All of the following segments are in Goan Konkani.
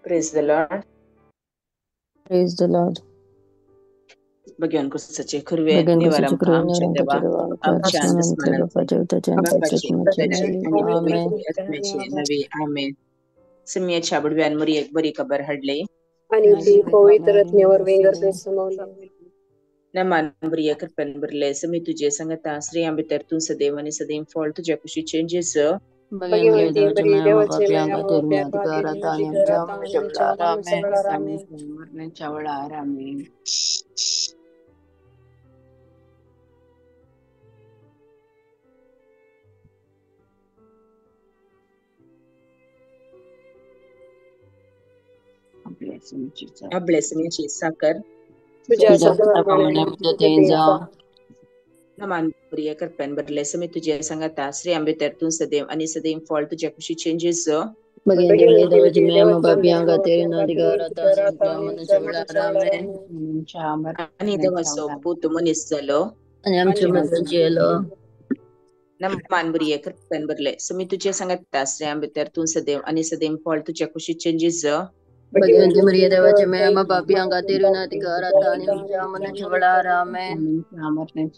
Praise the Lord. Praise the Lord. भगवान कुसाचे खुर्वे निवार आमकां आमच्या देवा आमच्या आत्म्याचे नवे आमेन. सुम्याच्या बुडव्यान मुरयेक बरी खबर हाडली आणि ती पवित्र आत्म्यावरवीं गर्भेत समावली. नमान बुरये कृपेन भरले समी तुझे संगता स्त्रियां भितर तूं सदैव आनी सदैव फळ तुज्या कुशीचें जेजू. अब्लेसमीची साकर नमान प्रिय कृपेन भरले समी तुझे संगता स्त्रियां भितर तूं सदैव आनी सदैव फळ तुज्या कुशीचें जेजू. आनी देवाचो पूत मनीस जालो आनी आमचे मदीं जियेलो. नमान बुरये कृपेन भरले समी तुझे संगता स्त्रियां भितर तूं सदैव आनी सदैव फळ तुज्या कुशीचें जेजू. भगवंती मरिया देवाचे माया पापी खातीर विनंती कर आता आणि आमच्या मरणाच्या वेळार आमेन.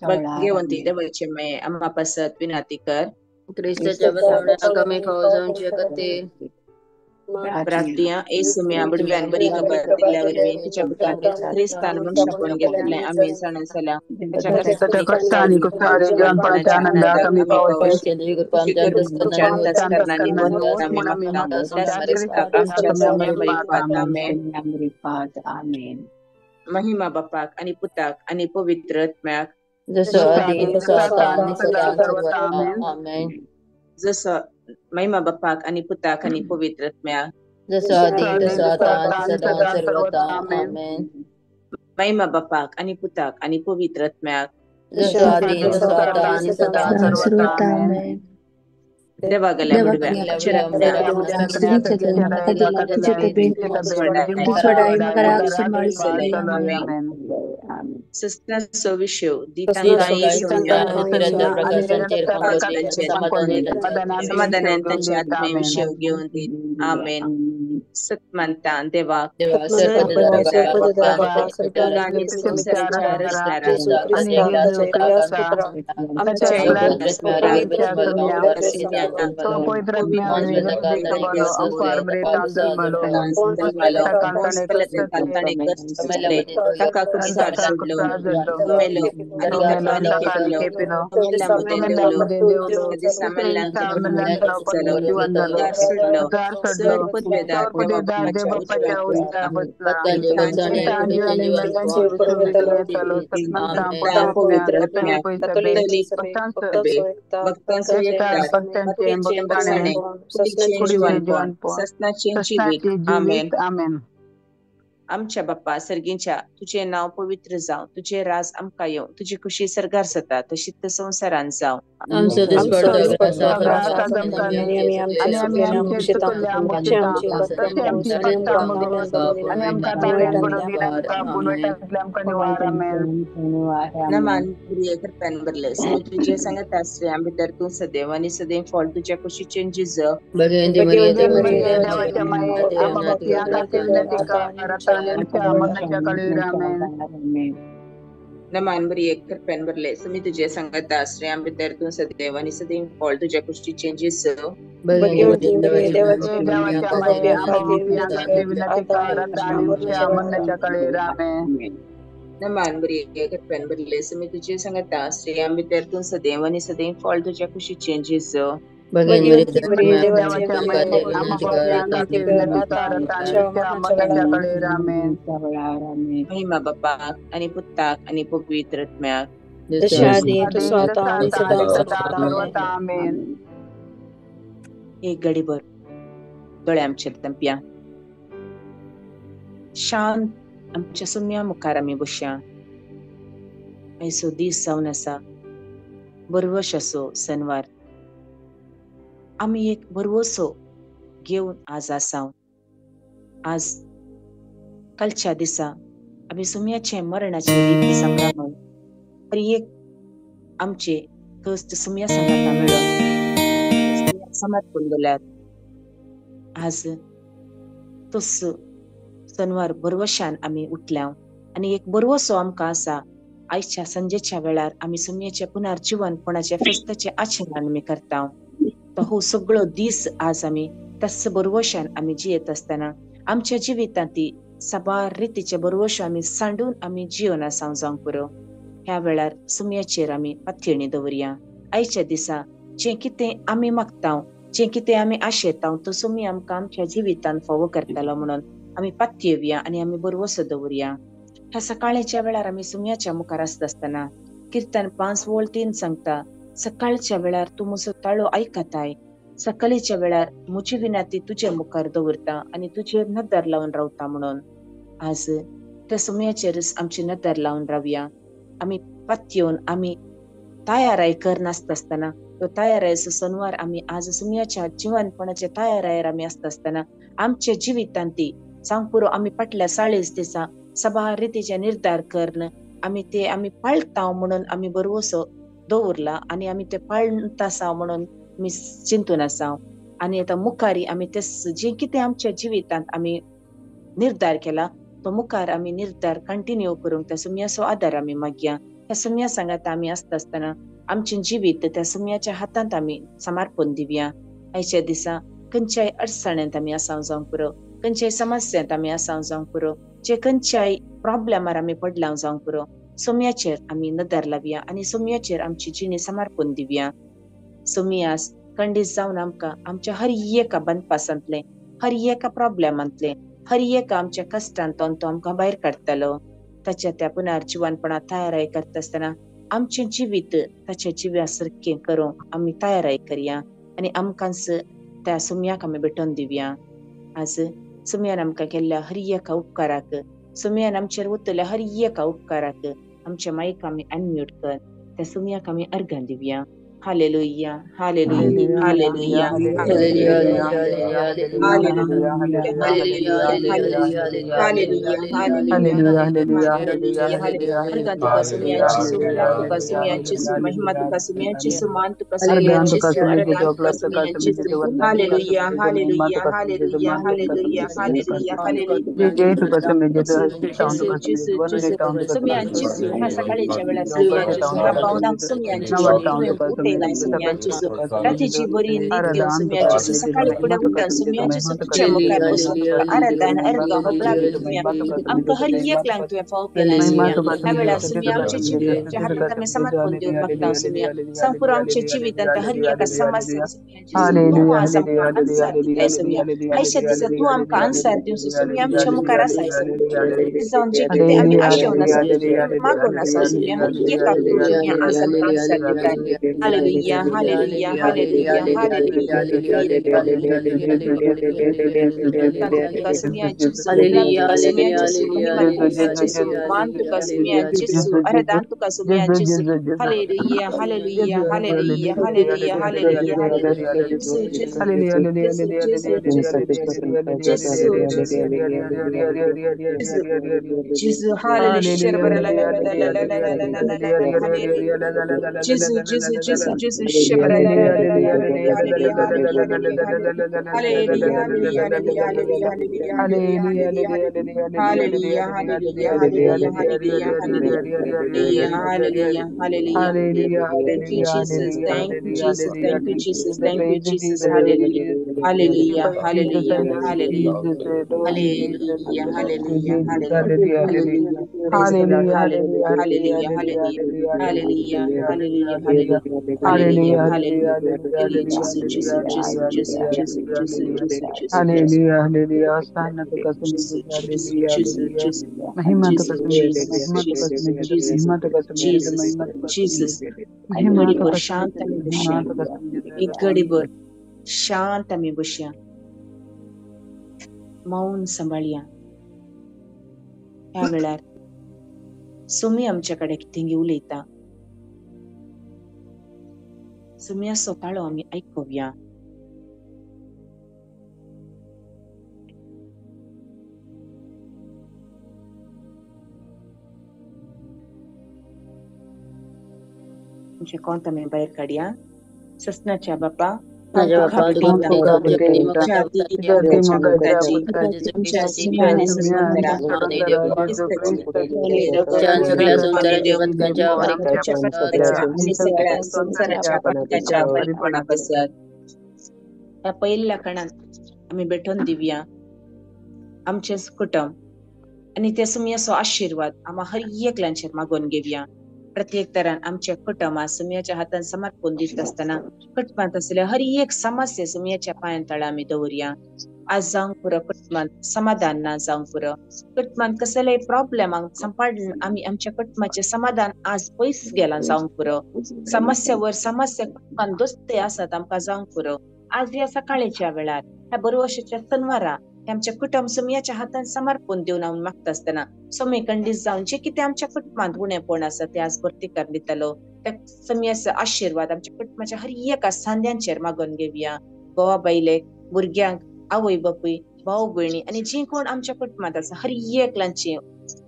भगवंती देवाचे माये आम्हा पासत विनंती कर. क्रिस्ताच्या बसवण्याक आमी फावो जावचे खातीर. प्रार्थना येसुम्या बुडव्यान बरी खबर दिल्ल्या वरवीं तुज्या पुतान क्रिस्तान मनशापण घेतिल्लें आमी जाणा जाल्या. महिमा बापाक आनी पुताक आनी पवित्र आत्म्याक, जसो आदी तसो आता आनी सदा सर्वथा आमेन. जसो महिमा बापाक आनी पुताक आनी पवित्र आत्म्याक, जसो आदी तसो आता आनी सदा सर्वथा आमेन. महिमा बापाक आनी पुताक आनी पवित्र आत्म्याक, जसो आदी तसो आता आनी सदा सर्वथा आमेन. देवा गेल्या बुडव्या समाधानान तांचे आत्मे विशेव घेवन दीत आमेन. सत्मानता देवाक आमच्या बाप्पा सर्गींच्या तुझे नाव पवित्र जावं, तुझे राज आमकां येवं, तुजी खुशी सर्गार जाता तशीच संवसारान जावं. नमान प्रिय कृपेन भरले तुझे सांगता स्त्रियां भितर तूं सदैव आनी सदैव फळ तुज्या कुशीचें जेजू. नमान बरी कृपेन भरले समी तुझे सांगता स्त्रियां भितर तूं सदैव आनी सदैव फळ तुज्या कुशीचें जेजू. नमान बरी कृपेन भरले समी तुझे सांगता स्त्रियां भितर तूं सदैव आनी सदैव फळ तुज्या कुशीचें जेजू. महिमा बापाक आनी पुताक आनी पवित्र आत्म्याक, एक घडीभर दोळे आमचे धांपया, शांत आमच्या सुम्या मुखार आमी बसया. आयचो दीस जावन आसा बरवश असो सनवार, आमी एक बरवसो घेवन आज आसाव. आज कालच्या दिसा आमी सुम्याचे मरणाचे रीत सांगता आनी एक आमचे कश्ट सुम्या सांगाता मेळोन समर्पण जाल्यार आज तोच सनवार बरवशान आमी उठल्या आनी एक बरवसो आमकां आसा. आयच्या संजेच्या वेळार आमी सुमयेच्या पुनर्जिवनपणाच्या फेस्ताचें आचरण आमी करता. तो हो सगळो दीस आज आमी त्याच बरवशान आमी जियेत आसतना आमच्या जिवितांत ती साबार रितीचे बरवश आमी सांडून आमी जिवन आसा जावंक पुरो. ह्या वेळार सुमयाचेर आमी पातयेणी दवरया. आयच्या दिसा जें कितें आमी मागता, जें कितें आमी आशेता तो सुमी आमकां आमच्या जिवितांत फावो करतलो म्हणून आमी पातयेवया आनी आमी बरवसो दवरया. ह्या सकाळच्या वेळार आमी सुमयाच्या मुखार आसता आसतना किर्तन 5:3 सांगता, सकाळच्या वेळार तूं म्हजो ताळो आयकताय, सकाळच्या वेळार म्हजी विनाती तुजे मुखार दवरता आनी तुजेर नदर लावन रावता म्हणून. आज त्या सुमयाचेरच आमची नदर लावन रावया. आमी पातयेवन आमी तयाराय करनासता आसतना तो तयारायचो सनवार आमी आज सुमयाच्या जिवनपणाच्या तयारायर आमी आसता आसतना आमच्या जिवितांत ती सांग पुरो आमी फाटल्या 40 दिसा साबार रितीचे निर्धार करून आमी ते आमी पाळता म्हणून आमी बरवसो दवरला आनी आमी ते पाळता आसा म्हणून आमी चिंतून आसा. आनी आतां मुखारी आमी ते जें कितें आमच्या जिवितांत आमी निर्धार केला तो मुखार आमी निर्धार कंटिन्यू करूंक त्या सुमयाचो आदार आमी मागया. त्या सुमया सांगात आमी आसता आसतना आमचें जिवीत त्या सुमयाच्या हातांत आमी समर्पण दिवया. आयच्या दिसा खंयच्याय अडचणेंत आमी आसा जावंक पुरो, खंयच्याय समस्यांत आमी आसा जावंक पुरो, जे खंयच्याय प्रॉब्लेमार आमी पडला जावंक पुरो, सुमयाचेर आमी नदर लावया आनी सुमयाचेर आमची जिणी समर्पण दिवया. सुमयास खंडीत जावन आमकां आमच्या हर एका बंदपासांतलें, हर एका प्रॉब्लेमांतलें, हर एका आमच्या कश्टांतून तो आमकां भायर काडटलो. ताच्या त्या पुनर्जिवनपणा तयाराय करता आसतना आमचें जिवीत ताच्या जिव्या सारकें करूंक आमी तयाराय करया आनी आमकांच त्या सुमयाक आमी भेटोवन दिवया. आज सुमयान आमकां केल्ल्या हर एका उपकाराक, सुमयान आमचेर वतल्या हर एका उपकाराक आमच्या मायक आमी अनम्यूट कर त्या सुमयाक आमी अर्घां दिवया. Hallelujah, hallelujah, hallelujah, hallelujah, रातीची बरी न्हीद घेवन सुमयाची सकाळी फुडें उठून सुमयाची तुज्या मुखार बसून आराधन अर्घ होगळावी सुमया आमकां हर एकल्यांक तुवें फावो केलाय सुमया. ह्या वेळार सुमया आमच्या जिवीत तुज्या हातांत आमी समर्पण दिवन मागता सुमया. संपूर्ण आमच्या जिवितांत हर एका समस्या तूं आज आमकां आन्सर दिताय सुमया. आयच्या दिसा तूं आमकां आन्सर दिवन सुमया आमच्या मुखार आसाय सुमया. जावन जें कितें आमी आशेवन आसा, मागून आसा सुमया, हर एकाक तूं सुमया आज आमकां आन्सर दिताय. Hallelujah, hallelujah, hallelujah, hallelujah. Hallelujah, hallelujah, hallelujah, hallelujah, hallelujah. Jesus, Jesus, Jesus, Jesus, hallelujah, thank you, Jesus, thank you, Jesus, thank you, Jesus, thank you, Jesus, hallelujah, hallelujah, hallelujah, hallelujah, hallelujah, hallelujah, hallelujah, hallelujah, hallelujah, hallelujah, hallelujah, hallelujah, hallelujah, hallelujah, Jesus, Jesus, Jesus, Jesus, Jesus, Jesus, Jesus, hallelujah, hallelujah, Jesus, Mahima Jesus, Jesus, Jesus. घडीभर शांत आमी बसया, एक घडीभर शांत आमी बसया, मौन सांबाळया. ह्या वेळार सुमी आमच्या कडेन कितें उलयता, सुमयाचो ताळो आमी आयकुया. आमचें कोंत आमी भायर काडया. ससनाच्या बापा, ह्या पयल्या खणांत आमी भेटोवन दिवया आमचें कुटुंब आनी त्या सुमयाचो आशिर्वाद आमी हर एकल्यांचेर मागोवन घेवया. प्रत्येक तरान आमच्या कुटुंबां सुमयाच्या हातान समर्पण दित आसतना कुटुंबांत आसल्या हर एक समस्या सुमयाच्या पांयां तळा आमी दवरया. आज जावंक पुरो कुटुंबांत समाधान ना जावंक पुरो, कुटुंबांत कसलेय प्रॉब्लेमांक सांबाळून आमी आमच्या कुटुंबाचें समाधान आज पयस गेलां जावंक पुरो. समस्या वर समस्या कुटुंबांत दोस्ते आसात आमकां जावंक पुरो. आज ह्या सकाळच्या वेळार ह्या बरवशाच्या सनवारा आमच्या कुटुंब सुमयाच्या हातान समर्पण दिवन हांव मागता आसतना सुमी खंडीत जावन जे कितें आमच्या कुटुंबांत उणेपण आसा ते आज भरती कर दितलो. त्या सुमयाचो आशिर्वाद आमच्या कुटुंबाच्या हर एका सांद्यांचेर मागोवन घेवया. घोवा बायलेक, भुरग्यांक, आवय बापूय, भाव भयणी आनी जी कोण आमच्या कुटुंबांत आसा हर एकल्यांची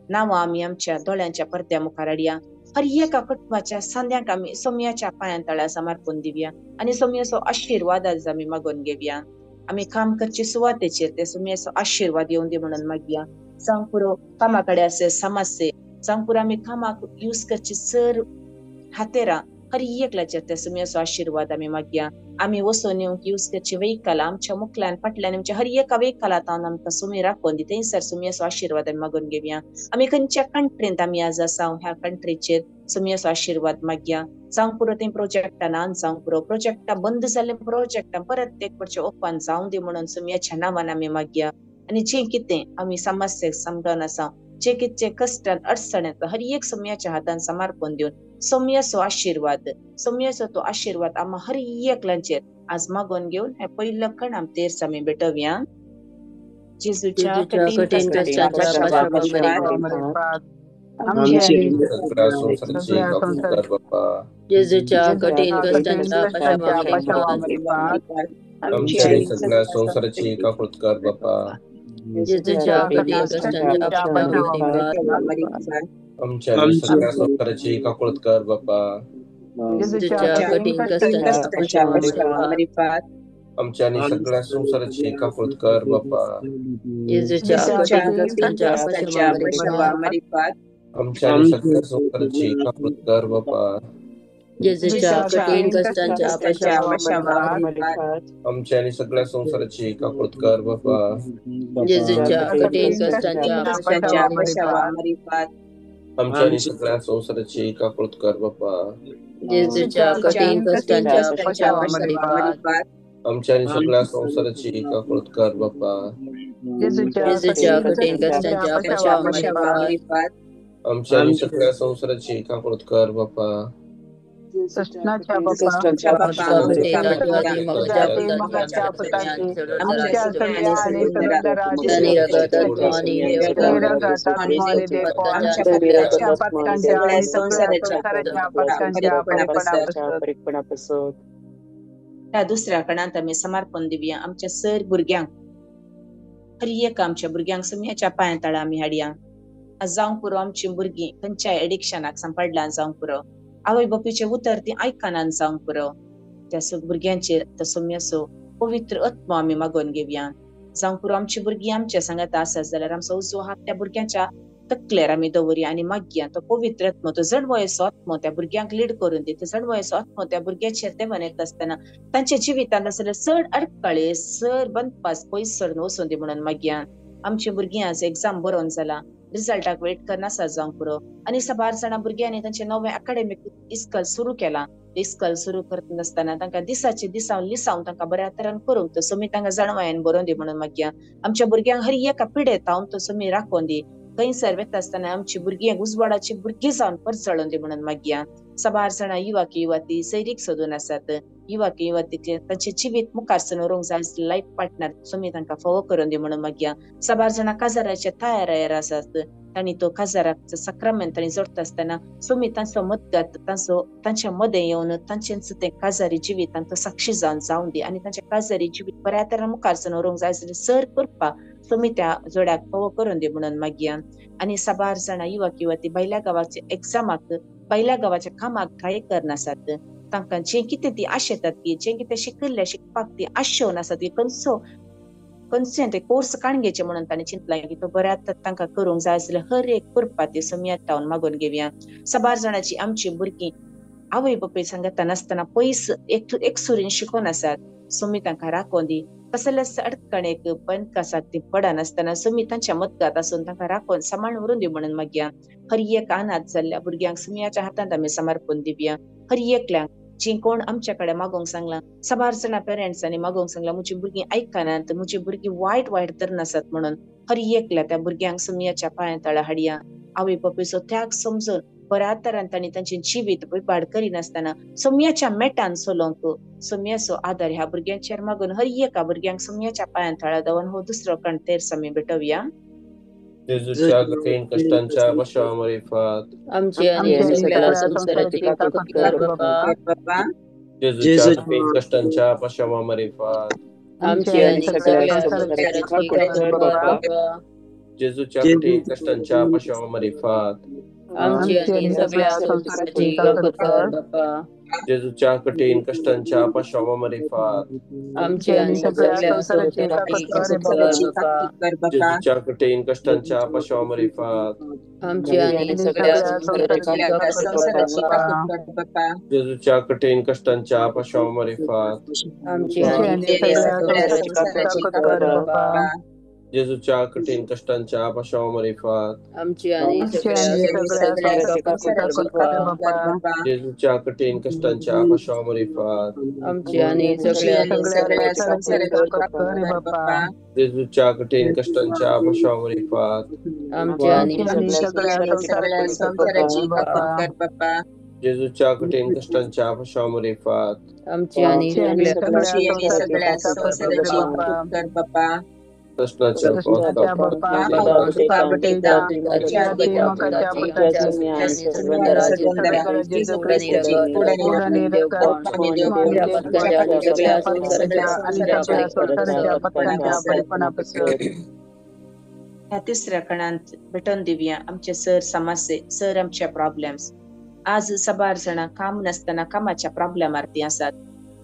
नांवां आमी आमच्या दोळ्यांच्या पडद्या मुखार हाडया. हर एका कुटुंबाच्या सांद्यांक आमी सोमयाच्या पांयां तळा समर्पण दिवया आनी सोमयाचो आशिर्वाद आज आमी मागोवन घेवया. आमी काम करचे सुवातेचेर ते सुमयाचो आशिर्वाद येवन दी म्हणून मागया. जावंक पुरो कामा कडेन आसे समस्ये, जावंक पुरो आमी कामाक यूज करची सर हातेरां हर एकल्याचेर त्या सुमयाचो आशिर्वाद आमी मागया. आमी वचून येवंक यूज करची वेहिकलां आमच्या मुखल्यान फाटल्यान आमच्या हर एका वेहिकला तावन आमकां सुमी राखोवन दी, थंयसर सुमयाचो आशिर्वाद आमी मागून घेवया. आमी खंयच्या कंट्रींत आमी आज आसा ह्या कंट्रीचेर सुमयाचो आशिर्वाद मागया. जावंक पुरो थंय प्रोजेक्टां ना जावंक पुरो, प्रोजेक्टां बंद जाल्ले प्रोजेक्टां परत एक पडचे ओपन जावं दी म्हणून सुमयाच्या नांवान आमी मागया. आनी जें कितें आमी समस्येक समजावन आसा, जे कितें कश्टान अडचण हर एक सुमयाच्या हातान समर्पण दिवन सोमयाचो आशिर्वाद, सोमयाचो तो आशिर्वाद आमी हर एकल्यांचेर आज मागोवन घेवन हे पयलो खण आमी तेर्स आमी भेटोवया. जेजूच्या कठीण कश्टांच्या जेजूच्या कठीण कश्टांच्या सगळ्या संसाराची काकुळट बापा, जेजूच्या कठीण कश्टांच्या आमच्या सगळ्या संसाराची काकुळट कर बापा, जेजूच्या कठीण कश्टांच्या आमच्या सगळ्या संसाराची काकुळट कर बापा, जेजूच्या कठीण कश्टांच्या आमच्या सगळ्या संसाराची काकुळट कर बापा, जेजूच्या कठीण कश्टांच्या आमच्या सगळ्या संसाराची काकुळट कर बापा, जेजूच्या कठीण कश्टांच्या आमच्या सगळ्या संसाराची काकुळट कर बापा, जेजूच्या कठीण कश्टांच्या आमच्या सगळ्या संसाराची काकुळट कर बापा, जेजूच्या कठीण कश्टांच्या आमच्या सगळ्या संसाराची काकुळट कर बापा, त्या दुसऱ्या कणांत आमी समर्पण दिवया आमच्या सर भुरग्यांक, हर एक आमच्या भुरग्यांक सुमयाच्या पांयां तळा आमी हाडया. जावंक पुरो आमची भुरगीं खंयच्याय एडिक्शनाक सांपडलां जावंक पुरो, आवय बापूयचें उतर ती आयकनान जावंक पुरो. त्या भुरग्यांचेर त्या सोम्याचो पवित्र आत्मो आमी मागोवन घेवया. जावंक पुरो आमची भुरगीं आमच्या सांगाता आसत जाल्यार आमचो उजवो हात त्या भुरग्यांच्या तकलेर आमी दवरया आनी मागया तो पवित्र आत्मो, तो जणवयेचो आत्मो त्या भुरग्यांक लीड करून दी. तो जणवयेचो आत्मो त्या भुरग्याचेर देंवन येता आसतना तांच्या जिवितांत आसले चड अडकळे सर बंदपास पयस सरून वचून दी म्हणून मागया. आमची भुरगीं आज एग्जाम बरोवन जाला, रिजल्टाक वेट करनासा जावंक पुरो. आनी साबार जाणां भुरग्यांनी तांचें नवें अकाडेमीक इस्कल सुरू केलां. इस्कल सुरू करनासतना तांकां दिसाचे दिसाव लिसांव तांकां बऱ्या तरान करूंक तो सुमी तांकां जाणवायेन बरोवन दी म्हणून मागया. आमच्या भुरग्यांक हर एका पिडेत हांव तो सुमी राखोवन दी. थंयसर वेता आसतना आमची भुरगीं उजवाडाची भुरगीं जावन परजळोवन दी म्हणून मागया. साबार जाणां युवक युवती सैरीक सोदून आसात, युवक युवतीचे तांचे जिवीत मुखार सरून व्हरूंक जाय लायफ पार्टनर सुमी तांकां फावो करून दी म्हणून मागया. साबार जाणां काजाराचे तयार आसात, तांणी तो काजाराचो साक्रामेंत तांणी जोडटा आसतना सुमी तांचो मदगत तांचो तांच्या मदें येवन तांचेंच तें काजारी जिवीतान तो साक्षी जावन जावन दी आनी तांच्या काजारी जिवीत बऱ्या तरान मुखार सरून व्हरूंक जाय जाल्यार सर करपा सुमी त्या जोड्याक फावो करून दी म्हणून मागया. आनी साबार जाणां युवक युवती बायल्या गांवाच्या एग्जामाक बायल्या गांवाच्या कामाक ट्राय करनासात, तांकां जें कितें ती आशेतात की जें कितें शिकिल्लें शिकपाक ती आशेवन आसात की खंयचो खंयचें ते कोर्स काण घेवचें म्हणून तांणी चिंतलां की तो बऱ्या तांकां करूंक जाय आसलें हर एक करपा ती सुमया तावन मागून घेवया. साबार जाणांची आमची भुरगीं आवय बापूय सांगता नासतना पयस एकसुरीन शिकोन आसात. सुमी तांकां राखोन दी, कसलेच अडकणेक बनकासाक ती पडनासतना सुमी तांच्या मदगात आसून तांकां राखोन सांबाळून व्हरून दी म्हणून मागया. हर एक अनाथ जाल्ल्या भुरग्यांक सुमयाच्या हातांत आमी समर्पण दिवया. हर एकल्यांक जी कोण आमच्या कडेन मागोवंक सांगलां, साबार जाणां पेरंट्सांनी मागोवंक सांगलां म्हजी भुरगीं आयकनात, म्हजी भुरगीं वायट वायट तर नासात म्हणून, हर एकल्या त्या भुरग्यांक सुमयाच्या पांया तळा हाडया. आवय बापूयचो त्याग समजून बऱ्या तरान तांणी तांचें जिवीत विबाड करिनासतना सोम्याच्या मेटान चलोवंक सोम्याचो आदार ह्या भुरग्यांचेर मागून हर एका भुरग्यांक सोम्याच्या पांयान तळा दवरून हो दुसरो कणतेर आमी भेटोवया. जेजूच्या कठीण कष्टांच्या पाशामारिफात आमची आणि सगळ्या संसाराची काकूत कर बापा. जेजूच्या कठीण कष्टांच्या पाशामारिफात आमची आणि सगळ्या संसाराची काकूत कर बापा. जेजूच्या कठीण कष्टांच्या पाशामारिफात आमची आणि सगळ्या संसाराची काकूत कर बापा. जेजूच्या कठीण कष्टांच्या पाशामारिफात आमची आणि सगळ्या संसाराची काकूत कर बापा. जेजूच्या कठीण कष्टांच्या पाशामारिफात आमची आणि सगळ्या संसाराची काकूत कर बापा. जेजूच्या कठीण कष्टांच्या पाशामारिफात आमची आणि सगळ्या संसाराची काकूत कर बापा. जेजूच्या कठीण कष्टांच्या पाशामारिफात आमची आणि सगळ्या संसाराची काकूत कर बापा. जेजूच्या कठीण कष्टांच्या पाशामारिफात आमची आणि सगळ्या संसाराची काकूत कर बापा. जेजूच्या कठीण कष्टांच्या पाशामारिफात आमची आणि सगळ्या संसाराची काकूत कर बापा. जेजूच्या कठीण कष्टांच्या पाशामारिफात आमची आणि सगळ्या संसाराची काकूत कर बापा. कृष्णाच्या ह्या तिसऱ्या कणांत भेटून दिवया आमचे सर समस्ये, सर आमचे प्रॉब्लेम्स. आज साबार जाणां काम नासतना कामाच्या प्रॉब्लेमार ती आसात.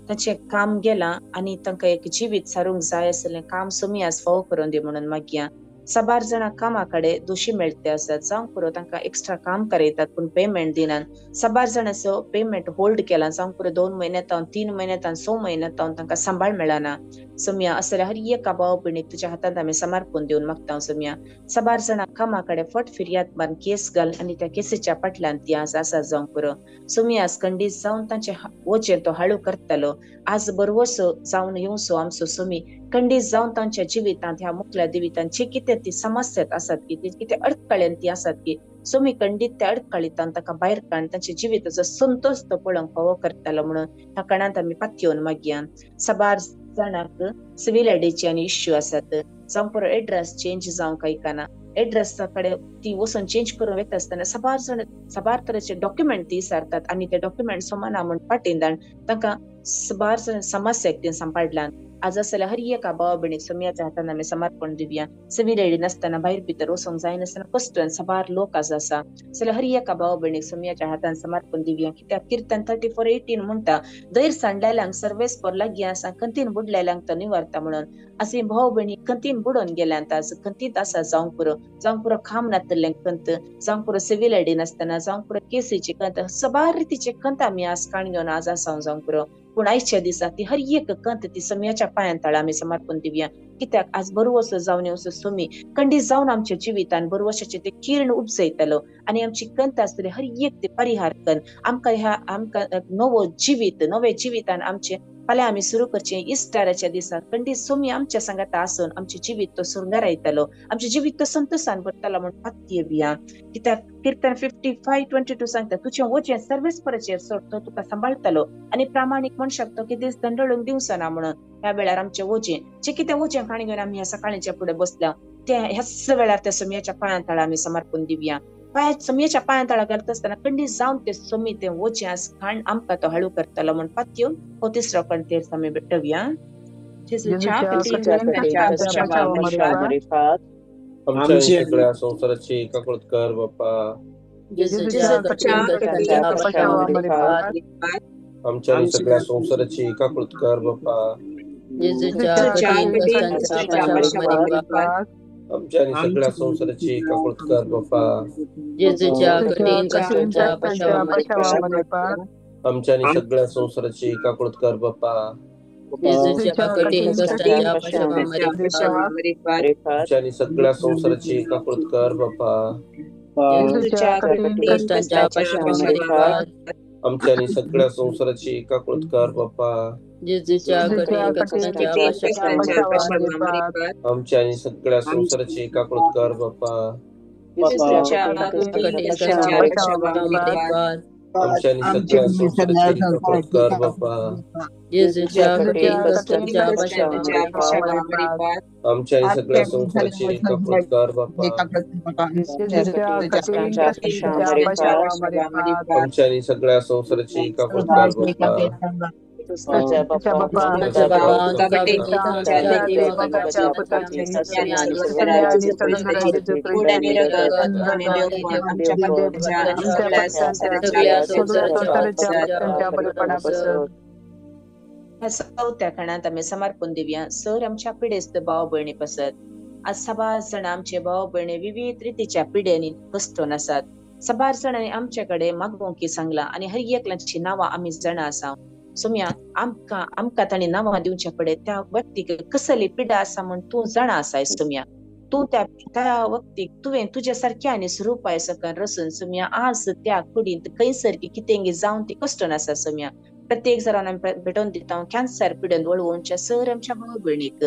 तांचें काम गेलां आनी तांकां एक जिवीत सारूंक जाय आसलें काम सुमी आज फावो करून दी म्हणून मागया. साबार जाणां कामा कडेन दोशी मेळटे आसात, जावंक पुरो तांकां एक्स्ट्रा काम करयतात पूण पेमेंट दिनात. साबार जाणांचो पेमेंट होल्ड केला, जावंक पुरो 2 म्हयन्या तावन, 3 म्हयन्या तावन, 6 म्हयन्या तावन तांकां सांबाळ मेळना. सोम्या असल्या हर एका भाव भयणीक तुज्या हातांत आमी समर्पण दिवन मागता. सोम्या साबार जाणां कामा कडेन फट फिर्याद मारून केस घाल आनी त्या केसीच्या फाटल्यान ती आज आसा जावंक पुरो. सोम्या आज खंडीत जावन तांचें वजें तो हाळू करतालो. आज बरवसो जावन येवचो आमचो सोमी खंडीत जावन तांच्या जिवितांत ह्या मुखल्या जिवितांत जे कितें ती समस्यात आसात की ती कितें अडकळ्यान ती आसात की सोमी खंडीत त्या अडकळींत ताका भायर काडून तांच्या जिविताचो संतोष तो पळोवंक फावो करतालो म्हणून ह्या कणांत आमी पातयेवन मागया. साबार जाणांक सिवील आयडीचे आनी इश्यू आसात, जावं पुरो एड्रेस चेंज जावंक आयकना, एड्रेसा कडेन ती वचून चेंज करून वता आसतना साबार जाण साबार तरेचे डॉक्युमेंट ती सारतात आनी ते डॉक्युमेंट सोमाना म्हूण पाटींदान तांकां साबार जाण समस्याक ती सांपडल्यान. आज आसल्यार हर एका भावा भयणीक सोम्याच्या हातान आमी समर्पण दिवया. सिवील आयडी नासतना भायर भितर वचूंक जायनासतना कश्टान साबार लोक आज आसा, जाल्यार हर एका भावा भयणीक सोम्याच्या हातान समर्पण दिवया. कित्याक किर्तन 34:18 म्हणटा, धैर्य सांडलेल्यांक सर्वेस्पर लागीं आसा, खंतीन बुडलेल्यांक तो निवारता म्हणून. आज ही भाव भयणी खंतीन बुडोवन गेल्यांत, आज खंतींत आसा जावंक पुरो, जावंक पुरो काम नातलें खंत, जावंक पुरो सिवील आयडी नासतना, जावंक पुरो केसीची खंत, साबार रितीचे खंत आमी आज काण घेवन आज आसा जावंक पुरो. पूण आयच्या दिसा ती हर एक कंत ती सम्याच्या पांयान तळा आमी समर्पण दिवया. कित्याक आज बरवसो जावन येवचो सोमी खंडीत जावन आमच्या जिवितान बरवशाचे ते किरण उपजयतलो आनी आमची कंत आसतली हर एक ते परिहार कन आमकां ह्या आमकां नवो जिवीत नवे जिवितान आमचे फाल्यां आमी सुरू करचें इस्टाराच्या दिसा खंडीत सोमी आमच्या सांगाता आसून आमचें जिवीत तो सुरंगारायतलो, आमचें जिवीत तो संतोशान भरतलो म्हूण पातये बिया. कित्याक किर्तन 55:22 सांगता, तुजें वजें सर्वेस्पराचेर सोड, तो तुका सांबाळटलो आनी प्रामाणीक मनशाक तो कितेंच दंडळूंक दिवचो ना म्हणून. ह्या वेळार आमचें वजें जें कितें वजें काणी घेवन आमी ह्या सकाळीच्या फुडें बसल्या ते ह्याच वेळार त्या सोमयाच्या पांयां तळा आमी समर्पण दिवया. पांया सोमयाच्या पांयां तळा घालता आसतना खंडीत जावन ते सोमी तें वजें आज खाण आमकां तो हळू करतलो म्हूण पातयेवन हो तिसरो कणतेर आमी भेटोवया. जेजूच्या कठीण कष्टांच्या पाशामारिफात आमच्या सगळ्या संसाराची काकळूत कर बापा. जेजूच्या कठीण कष्टांच्या पाशामारिफात आमच्या आणि सगळ्या संसाराची काकळूत कर बाप्पा. जेजूच्या कठीण कष्टांच्या पाशावर मरिफात. आमच्या आणि सगळ्या संसाराची काकळूत कर बाप्पा. जेजूच्या कठीण कष्टांच्या पाशावर मरिफात. आमच्या आणि सगळ्या संसाराची काकळूत कर बाप्पा. जेजूच्या कठीण कष्टांच्या पाशावर मरिफात. आमच्या आणि सगळ्या संसाराची काकळूत कर बाप्पा. जेजूच्या कठीण कष्टांच्या पाशावर मरिफात. आमच्या आणि सगळ्या संसाराची काकळूत कर बाप्पा. जेजूच्या कठीण कष्टांच्या पाशावर मरिफात. आमच्या आणि सगळ्या संसाराची काकळूत कर बाप्पा. जेजूच्या कठीण कष्टांच्या पाशावर मरिफात. आमच्या आणि सगळ्या संसाराची काकळूत कर बाप्पा. जेजूच्या कठीण कष्टांच्या पाशावर मरिफात. आमच्या आणि सगळ्या संसाराची काकळूत कर बाप्पा. आमच्या आणि सगळ्या संसाराची काकळूत कर बाप्पा. आमच्या बाबा तुका चवथ्या खणांत आमी समर्पण दिवया सर आमच्या पिडेस्त भाव भयणी पसत. आज साबार जाण आमचे भाव भयणी विविध रितीच्या पिड्यांनी कश्टोन आसात. साबार जाणांनी आमचे कडेन मागोवंक सांगला आनी हर एकल्याची नांवां आमी जाणा आसा. सोम्या आमकां आमकां तांणी नांवां दिवचे पडे त्या व्यक्तीक कसली पिडा आसा म्हूण तूं जाणा आसाय. सोम्या तूं त्या त्या व्यक्तीक तुवें तुज्या सारक्या आनी स्वरुपाय सकन रसून सोम्या आज त्या कुडींत खंयसर कितें जावन ती कश्टोन आसा. सोम्या प्रत्येक जाणान आमी भेटोवन दिता कॅन्सर पिडेन वळवोवच्या सर आमच्या भाव भयणीक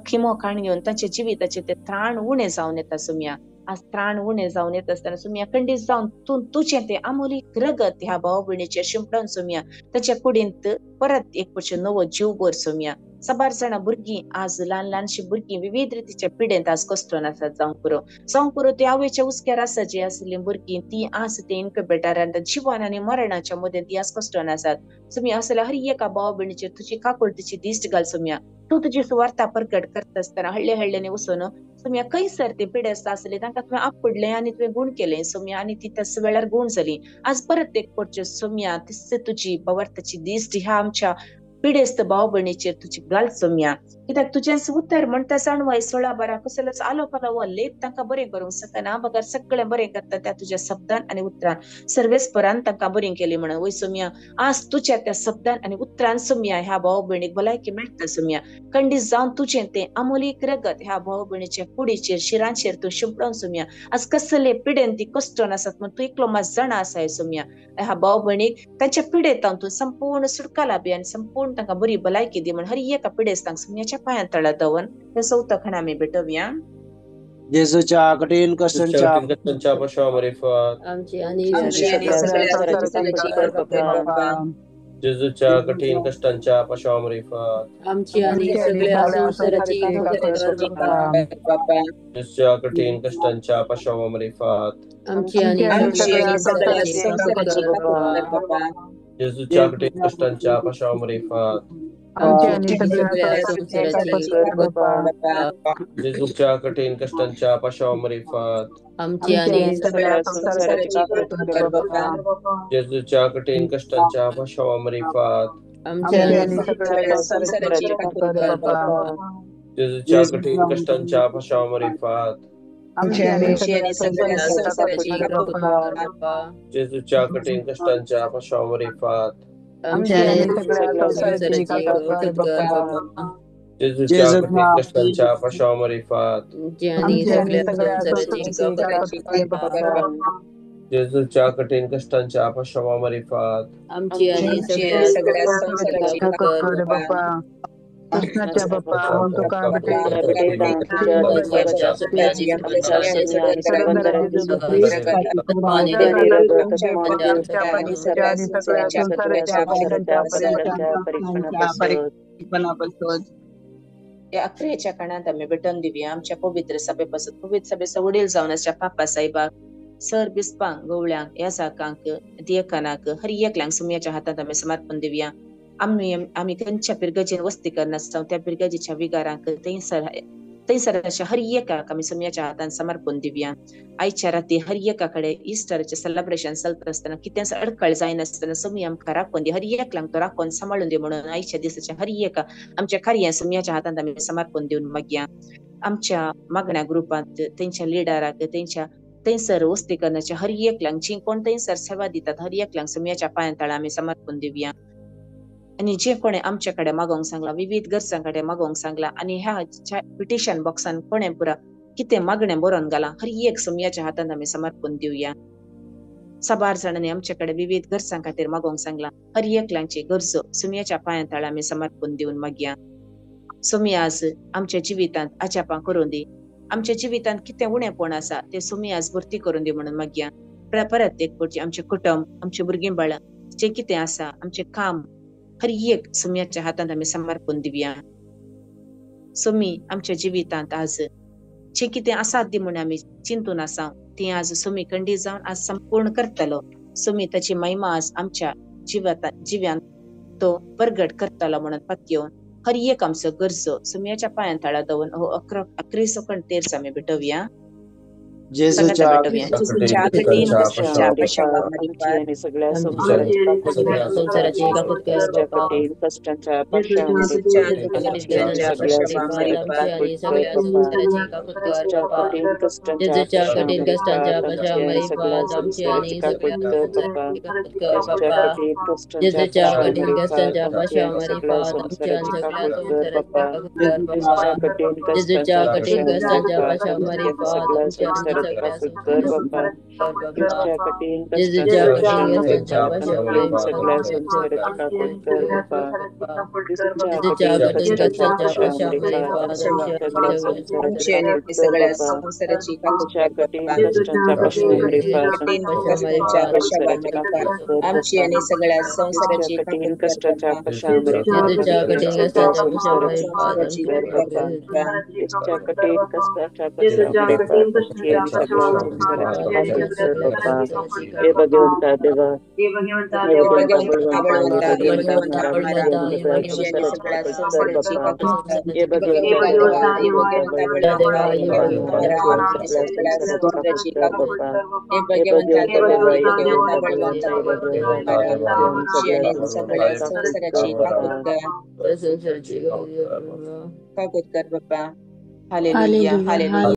खिमो काण घेवन तांच्या जिविताचे ते त्राण उणें जावन येता. सोम्या आज त्राण उणें जावन येता आसतना सोम्या खंडीत जावन तूं तुजें तें आमोलीक रगत ह्या भाव भयणीचेर शिंपडून सोम्या ताच्या कुडींत परत एक पक्षी नवो जीव भर. सोम्या साबार जाणां भुरगीं आज ल्हान ल्हानशीं भुरगीं विविध रितीच्या पिडेंत आज कश्टोन आसात. जावंक पुरो जावंक पुरो ती आवयच्या हुस्क्यार आसा जी आशिल्लीं भुरगीं ती आज ते इन्क्युबेटरान जिवन आनी मरणाच्या मदें ती आज कश्टोन आसात. सोम्या असल्या हर एका भाव भयणीचेर तुजी काकुळटीची दिश्ट घाल. सोम्या तूं तुजी सुवार्ता प्रकट करता आसतना हळ्ळे हळ्ळ्यांनी वचून सोम्या खंयसर ती पिडेस्त आसली तांकां तुवें आपडलें आनी तुवें गूण केलें. सोम्या आनी ती त्याच वेळार गूण जाली. आज परत एक पडचे सोम्या तिस तुजी बवार्थाची दिश्ट ह्या आमच्या पिडेस्त भाव भयणीचेर तुजी घाल. सोम्या कित्याक तुजें उतर म्हणटा जाणवाय 16:12 कसलोच आलो पालो हो लेप तांकां बरें करूंक शकना बगर सगळें बरें करता त्या तुज्या शब्दान आनी उतरान सर्वेस्परान तांकां बरें केलें म्हणून. वय सोम्या आज तुज्या त्या शब्दान आनी उतरान सोम्या ह्या भाव भयणीक भलायकी मेळटा. सोम्या खंडीत जावन तुजें तें आमोलीक रगत ह्या भाव भयणीच्या कुडीचेर शिरांचेर तूं शिंपडून सोम्या आज कसले पिडेन ती कश्टोन आसात म्हूण तूं एकलो मात जाणा आसाय. सोम्या ह्या भाव भयणीक तांच्या पिडेतान तूं संपूर्ण सुटका लाभी आनी संपूर्ण तांकां बरी भलायकी दी म्हण हर एका पिडेस्तांक सोम्याच्या पांयां तळा दवन हे चवथो खण आमी भेटोवया. जेजूच्या कठीण कष्टांच्या पाशावर मरिफात. आमची आणि सगळ्या संसाराची काकळूत कर बाप्पा. जेजूच्या कठीण कष्टांच्या पाशावर मरिफात. आमची आणि सगळ्या संसाराची काकळूत कर बाप्पा. जेजूच्या कठीण कष्टांच्या पाशावर मरिफात. आमची आणि सगळ्या संसाराची काकळूत कर बाप्पा. जेजूच्या कठीण कष्टांच्या पाशावर मरिफात. आमची आणि सगळ्या संसाराची काकळूत कर बाप्पा. जेजूच्या कठीण कष्टांच्या पाशावर मरिफात. आमची आणि सगळ्या संसाराची काकळूत कर बाप्पा. जेजूच्या कठीण कष्टांच्या पाशावर मरिफात. आमची आणि सगळ्या संसाराची काकळूत कर बाप्पा. जेजूच्या कठीण कष्टांच्या पाशावर मरिफात. आमची आणि सगळ्या संसाराची काकळूत कर बाप्पा. जेजूच्या कठीण कष्टांच्या पाशावर मरिफात. आमची आणि सगळ्या संसाराची काकळूत कर बाप्पा. जेजूच्या कठीण कष्टांच्या पाशावर मरिफात. आमची आणि सगळ्या संसाराची काकळूत कर बाप्पा. जेजूच्या कठीण कष्टांच्या पाशावर मरिफात. आमची आणि सगळ्या संसाराची काकळूत कर बाप्पा. कृष्णाच्या बाप्पा तुका अकरेच्या काळात आम्ही भेटून दिवया आमच्या पवित्र सभेपासून. पवित्र सभेचो वडील जावन आसच्या पापा साहेबाक, सर बिस्पांक, गवळ्यांक, याजाकांक, दियकानाक, हर एकल्यांक सुम्याच्या हातात आमी समर्पण दिवया. आमी आमी खंयच्या पिरगजेन वस्ती करनासता त्या पिरगजेच्या विगारांक थंयसर थंयसर अशें हर एकाक आमी सोमयाच्या हातान समर्पण दिवया. आयच्या राती हर एका कडेन इस्टराचें सेलेब्रेशन चलता आसतना कितेंच अडखळ जायनासतना सोमी आमकां राखून दी, हर एकल्यांक तो राखून सांबाळून दी म्हणून आयच्या दिसाचें हर एका आमच्या कार्य सोमयाच्या हातांत आमी समर्पण दिवन मागया. आमच्या मागण्या ग्रुपांत तेंच्या लिडराक तेंच्या थंयसर वस्तीकरणाच्या हर एकल्यांक जी कोण थंयसर सेवा दितात हर एकल्यांक सोमयाच्या पांयां तळा आमी समर्पण दिवया. आनी जे कोणें आमच्या कडेन मागोवंक सांगलां, विविध गरजां कडेन मागोवंक सांगलां आनी ह्या पिटिशन बॉक्सान कोणें पुरा कितें मागणें बरोवन घालां हर एक सोमयाच्या हातांत आमी समर्पण दिवया. साबार जाणांनी आमच्या कडेन विविध गरजां खातीर मागोवंक सांगलां, हर एकल्यांची गरजो सोमयाच्या पांयां तळा आमी समर्पण दिवन मागया. सोमी आज आमच्या जिवितांत अजापां करून दी, आमच्या जिवितांत कितें उणेपण आसा तें सोमी आज भरती करून दी म्हणून मागया. परत एक फावटी आमचें कुटुंब, आमचीं भुरगीं बाळां जें कितें आसा, आमचें काम हर एक सोमयाच्या हातांत आमी समर्पण दिवया. सोमी आमच्या जिवितांत आज जें कितें आसा ती म्हूण आमी चिंतून आसा ती आज सोमी खंडीत जावन आज संपूर्ण करतलो. सोमी ताची महिमा आज आमच्या जिव्यांत तो परगट करतलो म्हणून पत्योवन हर एक आमचो गरजो सोमयाच्या पांयां तळा दवरून हो अकरीसो तेर्स आमी भेटोवया. जेजूच्या सगळ्या आमची आणि सगळ्या संसाराची कर बाप्पा. Hallelujah, hallelujah.